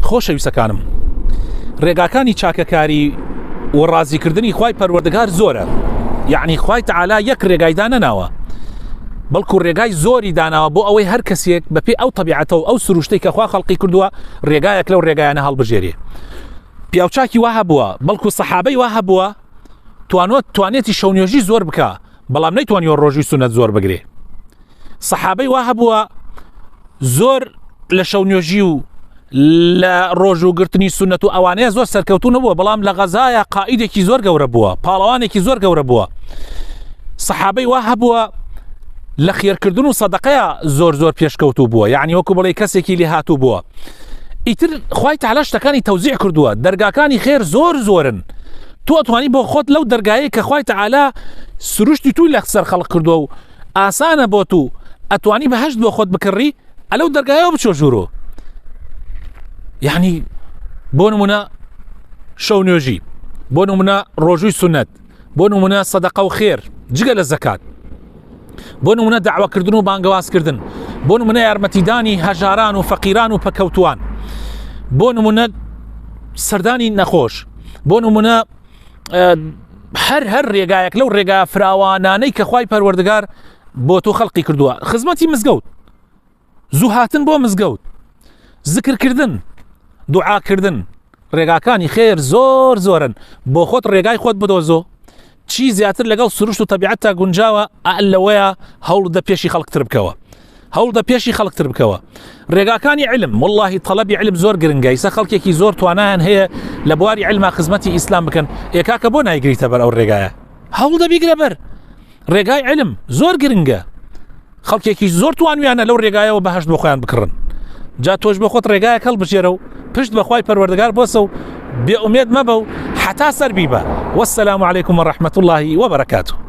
خۆشەویستەکانم ڕێگاکانی چاکەکاری و ڕازیکردنی خوای پەروەردگار زۆرە یعنی خوای تەعالا یەک ڕێگای دانەناوە بەڵکو ڕێگای زۆری داناوە بۆ ئەوەی هەر کەسێک بەپێی ئەو تەبیعەتە و ئەو سروشتەی کە خوا خەڵقی کردووە ڕێگایەک لەو ڕێگایانە هەڵبژێرێ پیاوچاکی وا هەبووە بەڵکو سەحابەی وا هەبووە توانوت توانێتی شەونێژی زۆر بکە بەڵام نەیتوانیوە ڕۆژوی سونەت زۆر بگرێ سەحابەی وا هەبووە زۆر لە شەو نوێژی و لە ڕۆژ و گرتنی سونەت و ئەوانەیە زۆر سەرکەوتو نەبووە بەڵام لە غەزایە قائیدێکی زۆر گەورە بووە پاڵەوانێکی زۆر گەورە بووە سەحابەی وا هەبووە لە خێرکردن و سەدەقەیە زۆر زۆر پێشکەوتوو بووە یعنی وەکو بڵێ کەسێکی لێ هاتوو بووە ئیتر خوای تەعالا شتەکانی تەوزیع کردووە دەرگاکانی خێر زۆر زۆرن تۆ ئەتوانی بۆ خۆت لەو دەرگایەی کە خوای تەعالا سروشتی توی لە سەر خەڵق کردووە و ئاسانە بۆ تو ئەتوانی بەهشت بۆ خۆت بکڕی ئەلەو دەرگایەوە بچۆ ژوورۆ یعنی بۆ نمونە شەو نوێژی بۆ نمونە ڕۆژووی سونەت بۆ نمونە سەدەقە و خێر جگە لە زەکات بۆ نمونە داواکردن و بانگەوازکردن بۆ نمونە یارمەتیدانی هەژاران و فەقیران و پەکەوتوان بۆ نمونە سەردانی نەخۆش بۆ نمونە هەر هەر ڕێگایەک لەو ڕێگا فراوانانەی کە خوای پەروەردگار بۆ تۆ خەڵقی کردووە خزمەتی مزگەوت زوو هاتن بۆ مزگەوت زکرکردن دوعاکردن ڕێگاکانی خێر زۆر زۆرن بۆ خۆت ڕێگای خۆت بدۆزۆ چی زیاتر لەگەڵ سروشت و تەبیعەت تا گونجاوە لەوەیە هەوڵدە پێشی خەڵکتر بکەوە هەوڵدە پێشی خەڵکتر بکەوە ڕێگاکانی علم واللهی تەڵەبی علم زۆر گرنگە ئیسا خەڵکێکی زۆر توانایان هەیە لە بواری علما خزمەتی ئیسلام بکەن ئێکاکە بۆ نایگریتە بەر ئەو ڕێگایە هەوڵدە بیگرە بەر ڕێگای علم زۆر گرنگە خەڵکێکی زۆر توانویانە لەو ڕێگایەوە بەهشت بۆ خۆیان بکڕن جا تۆش بۆ خۆت ڕێگایەک هەڵبژێرە و پشت بەخوای پەروەردگار بۆسە و بێ ئومێد مەبە و حتا سەر بیبە والسلام علیکم ورحمة الله وبرکاته.